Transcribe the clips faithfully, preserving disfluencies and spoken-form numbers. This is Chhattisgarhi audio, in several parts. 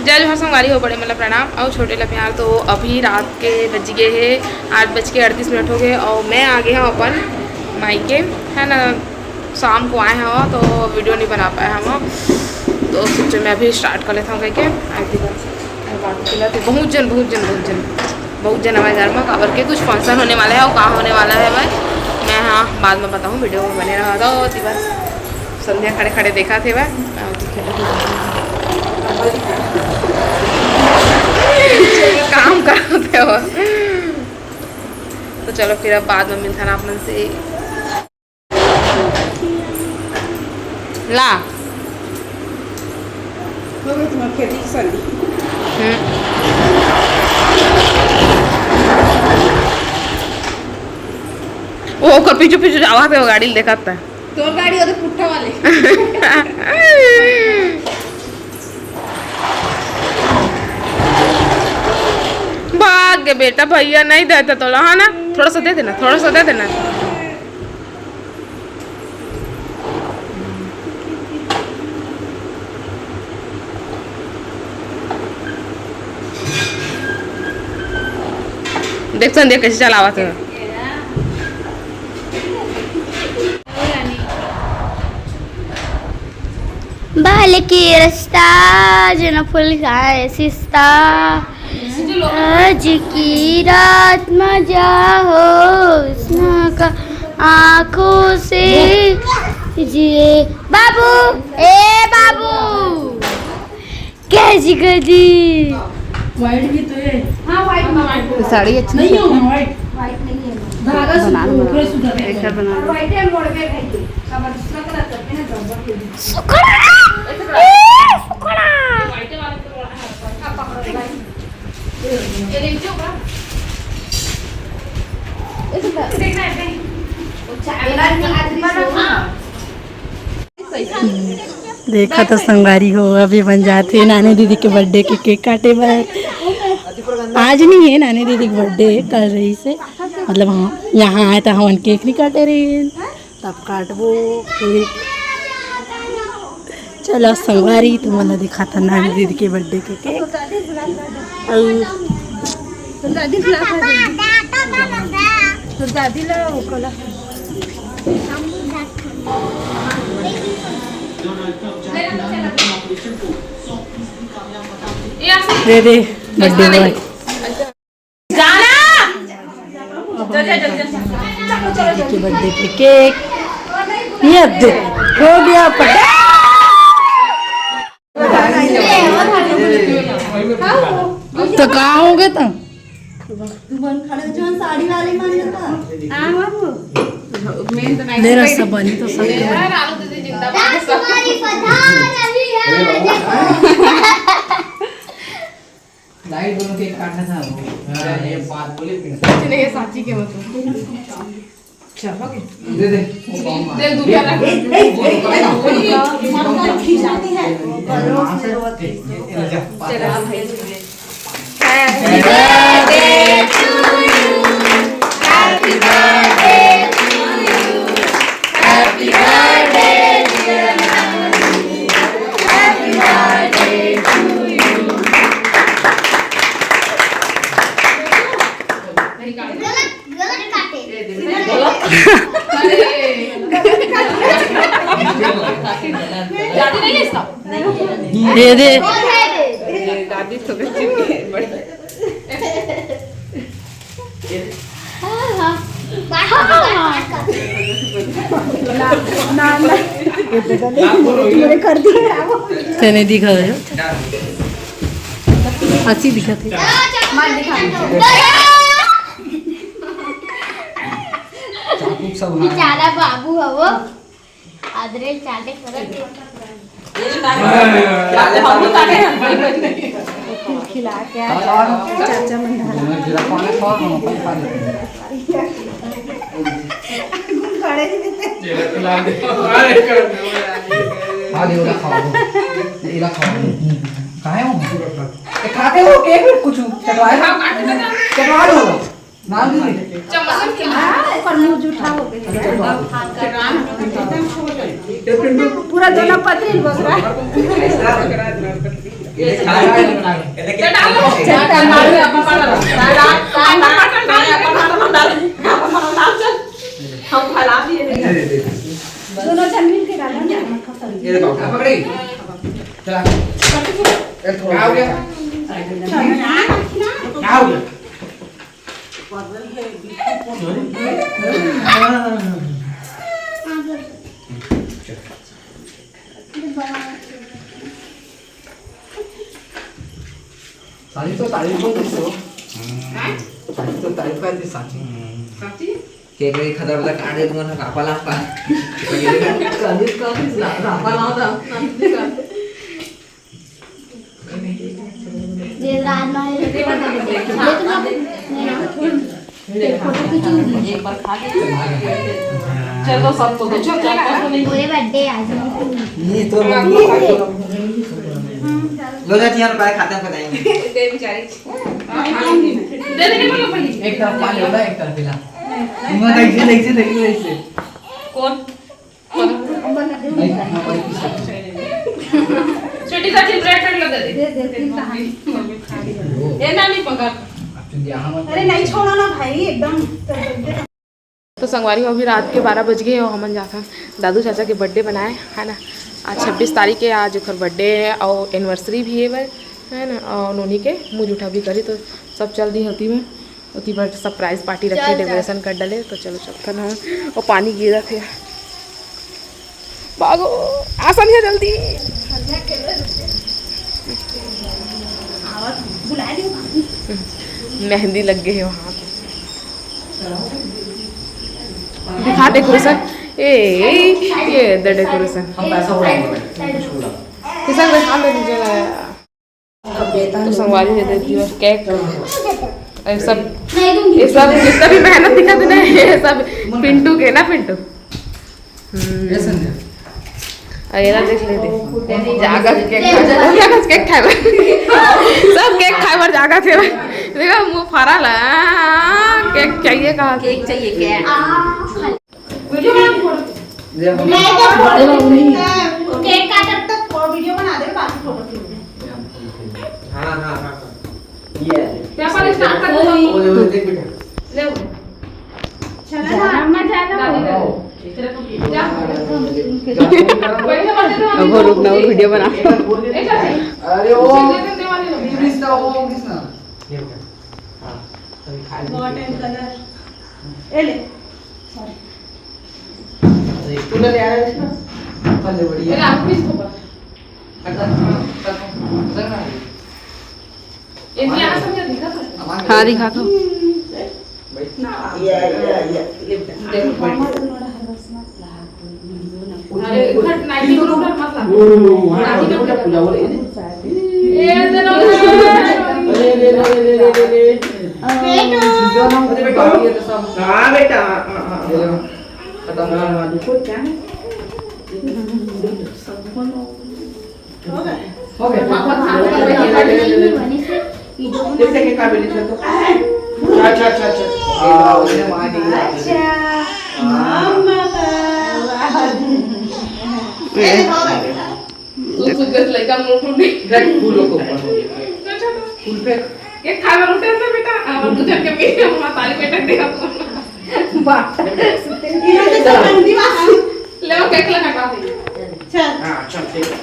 जय जोहार संगवारी हो, बड़े मन ला प्रणाम अउ छोटे ला प्यार। तो अभी रात के बज गए हे आठ बज के अड़तीस मिनट हो गए अउ मैं आ गए हूँ अपन मायके, है ना। शाम को आए हव तो वीडियो नहीं बना पाए हव, तो सोचे मैं अभी स्टार्ट कर लेता हूँ कह के। आज भी बात, बात के लिए बहुत जन, बहुत जन, बहुत जन, बहुत जन हमारे घर में, काबर के कुछ फंक्शन होने वाला है और कहाँ होने वाला है भाई, मैं हाँ बाद में बताऊँ, वीडियो में बने रहा था। तो बस संध्या खड़े खड़े देखा थे भाई, काम करते हो। तो चलो फिर अब बाद में मिलता ना अपन से। ला। हो गई तुम्हारी खेती की सनी। हम्म। वो ओकर पीछू पीछू जावा थे, वो गाड़ी देखत था। तोर गाड़ी होते पुट्ठा वाले। भाग गे बेटा, भैया नहीं देता तोला, हाँ ना? थोड़ा सा दे देना, थोड़ा सा दे देना। देख संध्या कैसे चलावत है। बाल के रास्ता, जना फूल खाए सिस्ता। आज की रात मजा हो, उसना का आंखों से जिए। बाबू, ए बाबू, कैसी कर दी? व्हाइट भी तो है। हाँ, व्हाइट में, व्हाइट में। साड़ी अच्छी नहीं है। व्हाइट, व्हाइट नहीं है। धागा बना लो, बना लो। एक साथ बना लो। व्हाइट है, मोड़ में है। अब दूसरा कलर करते हैं, गड़बड़ हो गई। सुखड़ा! ए, सुखड़ा! देखा तो संगवारी हो, अभी बन जाते नानी दीदी के बर्थडे के केक काटे बर। आज नहीं है नानी दीदी के बर्थडे, कल रहिसे, मतलब हाँ, यहाँ आए तो हमन केक नहीं काटे रहे। तब काटबो केक। चलो संगवारी, तुमन ला दिखाता नानी दीदी के बर्थडे के केक। अउ तो दादी ला ओकला। दे दे बर्थडे बॉय। जाना। के बर्थडे के केक। ये दे, हो गया बर्थडे। तो कहाँ हो गए तुम? साड़ी वाले मान लेता। मेरा सब बनी तो सब। तुम्हारी पधार अभी है। लाइट दोनों के काटना था वो। हाँ, ये बात बोले फिर। चलिए, ये साची के मतलब। चलो, ओके। दे दे। दे, दूरिया रख। ए, ए, ए, ए, ए, ए, ए, खींच लेती है। चलो, भाई। Happy birthday to you. Happy birthday to you. Happy birthday, dear Nandini. Happy birthday to you. गलत, गलत काटे। दे दे। दादी तो बच्ची बड़ी। तेने दिखा दे। हंसी दिखा थे। चाकू सब है। बेचारा बाबू है वो। आदरे चाटे करत हे। खिला के आ। चाचा मन धारा। खड़े ही नहीं थे। खा ले, ओला खावा दो। एला खावा दो। काहे हो? ए, खाते हो केक में कुछ चटवाए? चटवा लो। चम्मच से खिला। हाँ, पर मुंह जूठा हो गया। पूरा दोनों पतरी बकरा। दोनों जन मिल के डालो ना। ये रे बाबू, पकड़े। चला। ए, थोड़ा। क्या हो गया? क्या हो गया? साली तो तारीफ कर दी सो। हाँ? साली तो तारीफ कर दी साली। साची? के के खतर बता काटे तुमन का पाला का। साली तो तारीफ कर दी, रापा लाओ था। ये रात में ये देखो ना। ये ना। एक बार खा ले। चलो, सबको दो, चलो, चलो, नहीं। पूरे बर्थडे आज। ये तो लो जा, चिया पाए खाते हैं, बताएंगे। दे बेचारी। दे दे, बोलो, बोलो। एक तरफ पा लो ना, एक तरफ पिला। मैं देख से, देख से, देख से, देख से। कौन? छोटी सा चिल्ड्रेन लगा दे। दे, दे, तीन कहानी। ये ना नहीं पकड़। अरे नहीं, छोड़ो ना भाई, एकदम। तो संगवारी हो, अभी रात के बारह बज गए हो, हमन जाथन दादू चाचा के बर्थडे बनाए, है ना। आज छब्बीस तारीख है, आज ओकर बर्थडे है और एनिवर्सरी भी है बर, है ना। और नोनी के मुंह जूठा भी करी, तो सब चल दी होती में। ओती बर सरप्राइज पार्टी रखे, चल, चल। डेकोरेशन कर डाले, तो चलो चलथन हम। वो पानी गिरत हे, भागो, आसन हे जल्दी। मेहंदी लग गए है वहाँ पे। दिखा डेकोरेशन। ए, ए, ये द डेकोरेशन। हम पैसा उड़ाएंगे, कुछ उड़ा। किसन दिखा दे मुझे। तो संगवारी हो देती है केक। ये सब, ये सब जितना भी मेहनत दिखा देना, ये सब पिंटू के ना, पिंटू। हम्म। अरे ना देख ले दे। जागा केक खा, जागा केक खाए बर। सब केक खाए बर जागा थे। देखो मुंह फरा ला। केक चाहिए कहा? केक चाहिए क्या? वीडियो बना के फोटो। ये हम नहीं तो फोटो खींचना है। केक काटब तो वीडियो बना दे, बाकी फोटो खींच दे। हाँ, हाँ, हाँ, हाँ। ये है। क्या पर स्टार्ट कर दो। वो, वो, वो, देख बेटा। ले वो। चला ना, अम्मा जा ना। दादी कर। जा। अब वो रुक ना, वो वीडियो बना। ए, चाची। अरे, वो, ये दे, दे वाले लो। ये भी इसका, वो, वो किसना? ये बेटा। हाँ, अभी खाली। Hot and color। ए ले। Sorry। अरे, तू ले आ रहा है इसमें? पहले बढ़िया। अरे, आप भी इसको पकड़। हट, हट, हट, हट, हट। ये भी आ सकते हैं, दिखा सकते हैं। हाँ, दिखा दो। बैठ। ये, ये, ये, ये। देखो, मामा तो नोड़ा हर बस में। अरे, उधर नाइटी को उधर मत ला। वो, वो, वो, वहाँ नाइटी पे पूजा, पूजा, वो, ये नहीं? ए, दे दो। अरे, रे, रे। बेटो। अरे, बेटा, ये तो सब। हाँ, बेटा, हाँ, हाँ, हाँ। ये लो। खत्म। हाँ, हाँ, देखो, क्या है? हो गए? हो गए। पापा खाना खा रहे हैं। देखते हैं क्या मिली तो। अच्छा, अच्छा, अच्छा। हाँ, उन्हें मार दी। अच्छा। हाँ। मामा का। ये हो गए बेटा। तू सुबह से लड़का मुंह टूट गई। देख, फूलों को ऊपर। अच्छा, अच्छा। फूल फेंक। ये खाना उठे थे बेटा, हम दो जन के बीच में हमारा ताली बेटा दे आपको। वाह। इधर से आंटी वाह। ले वो केक लगा दे। चल। हाँ, चल, ठीक है।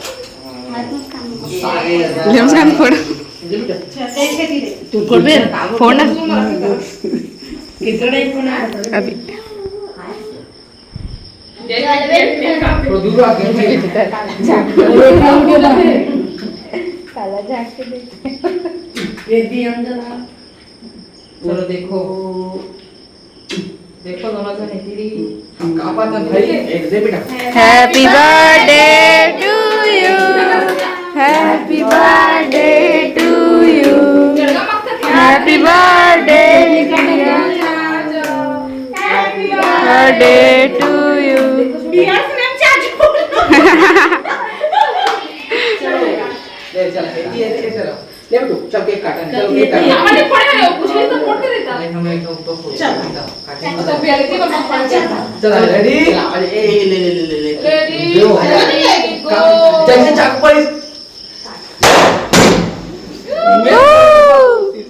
सारे ले उसका फोड़। चल, कैसे धीरे। तू फोड़ बे, फोड़ ना। कितना टाइम फोड़ है? अभी। थोड़ा दूर आके। काला झांक के देख। ये भी अंदर आ। चलो देखो। देखो दोनों जने तेरी। हम का पाता भाई? एक दे बेटा। Happy birthday to you, happy birthday to you, happy birthday, birthday to you। ले चल, ये, ये चलो। ले बेटू, चल केक काट, चल केक काट। हमारे पड़े हैं, कुछ नहीं तो फोड़ के देता। नहीं, हमें तो, तो फोड़ चल। देता। काटेंगे। तो बेलती पर मत पड़ जा। चल, ready? अरे, ए, ए, ले, ले, ले, ले, ले। Ready? दो। Ready? Go। जैसे चाकू पड़ी। Woo!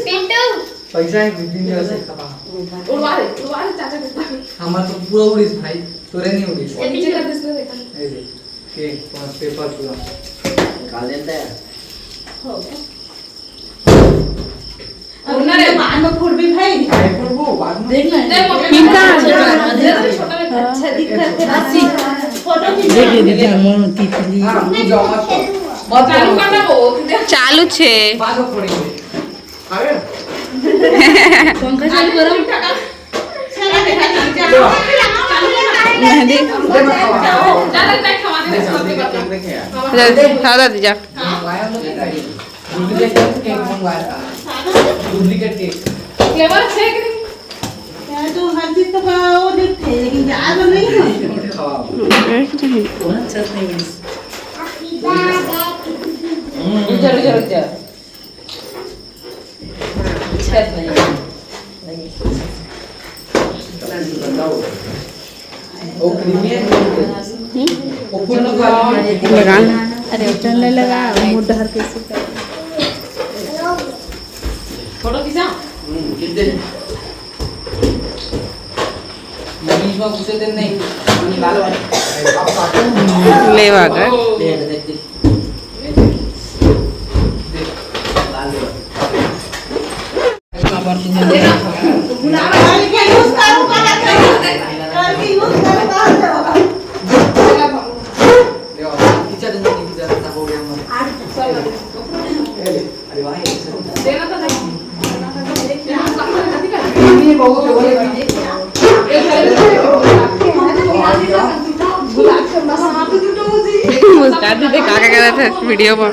पिंटू। पैसा है, बिपिन का से खपा। उड़वा दे, उड़वा दे चाचा के। हमार तो पूरा उड़ीस भाई, तोरे नहीं उड़ीस। ये नीचे कर दे, इसमें देखा। ये देख, के कौन पेपर पूरा। निकाल देता है। हो गया। अब ना रे, बाद में फोड़ भी भाई। भाई फोड़ वो, बाद में। देख ना। दे, मम्मी, पिंका। छोटा, छोटा, छोटा। अच्छा दिखता है। हंसी। फोटो खींच। देख ले, देख ले, मोर तितली। हाँ, तू जाओ, मत फोड़। मत चालू फोड़। कर ना वो, तू देख। चालू छे। बाद में फोड़ेंगे। पंखा चालू करो। मेहंदी। जा, जा, जा, जा। डुप्लीकेट केक मंगवाया था। Duplicate cake. फ्लेवर अच्छे है कि नहीं? यार, तो हर चीज तो का वो देखते हैं, लेकिन प्याज तो नहीं है। रुक जा, रुक जा, रुक जा। छत नहीं। नहीं। वो क्रीमी है। वो फूल लगा। अरे, उठन ले लगा, मुंह डहर के सुता। फोटो खींचा। हम्म, खींच दे। मनीष में घुसे दे नहीं। निकालो भाई। लेवा का। ले, ले, देख, देख। मुस्कान दीदी का, का करत हे वीडियो में?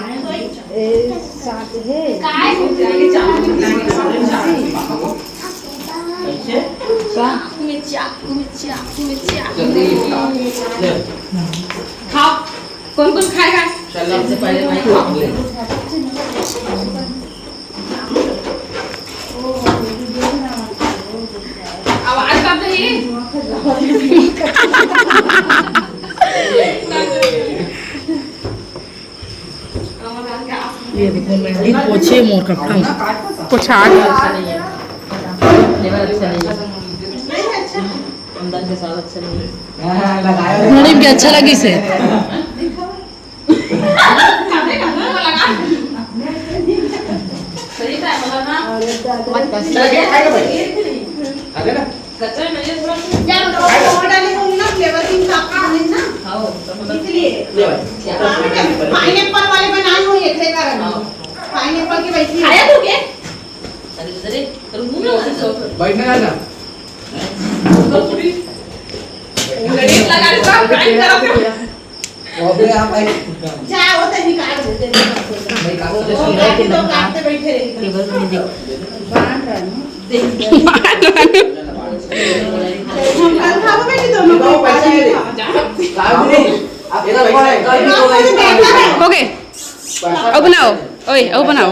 खाओ, कौन कौन खाएगा? चल, सबसे पहले मैं खाऊंगी। आवाज कम नहीं। ये देखो, मेहंदी पोछे मोर कपड़ा। पोछा। फ्लेवर अच्छा नहीं है। अंदर के स्वाद अच्छा नहीं है। गणेश के अच्छा लगी से। सही था, बोला ना। मत कर। चल, ये खाएगा भाई? खाएगा ना? कचरा में ये थोड़ा सा क्या बताओ, खाएगा? और डाले होंगे ना, फ्लेवर की साथ में ना। हाँ, तो मतलब इसलिए। ले भाई। हाँ, बेटा, पाइनएप्पल वाले बनाए हो, ये थे कारण। हाँ। पाइनएप्पल की वैसी खाया तू क्या? अरे, अरे, तेरे मुंह में बैठने का ना। गणेश लगा दे, सब ग्राइंड करो। वो भी आप भाई। जा, वो तो निकाल दे, दे दे। भाई, कागज वो काट के तो काटते बैठे रहे। टेबल में देख। बांध रहा हूँ। देख। हम कल खाओ बेटी दोनों को। पैसा है। कागज नहीं। आप इधर बैठा है। कल भी तो नहीं। ओके। अब बनाओ। ओए, अब बनाओ।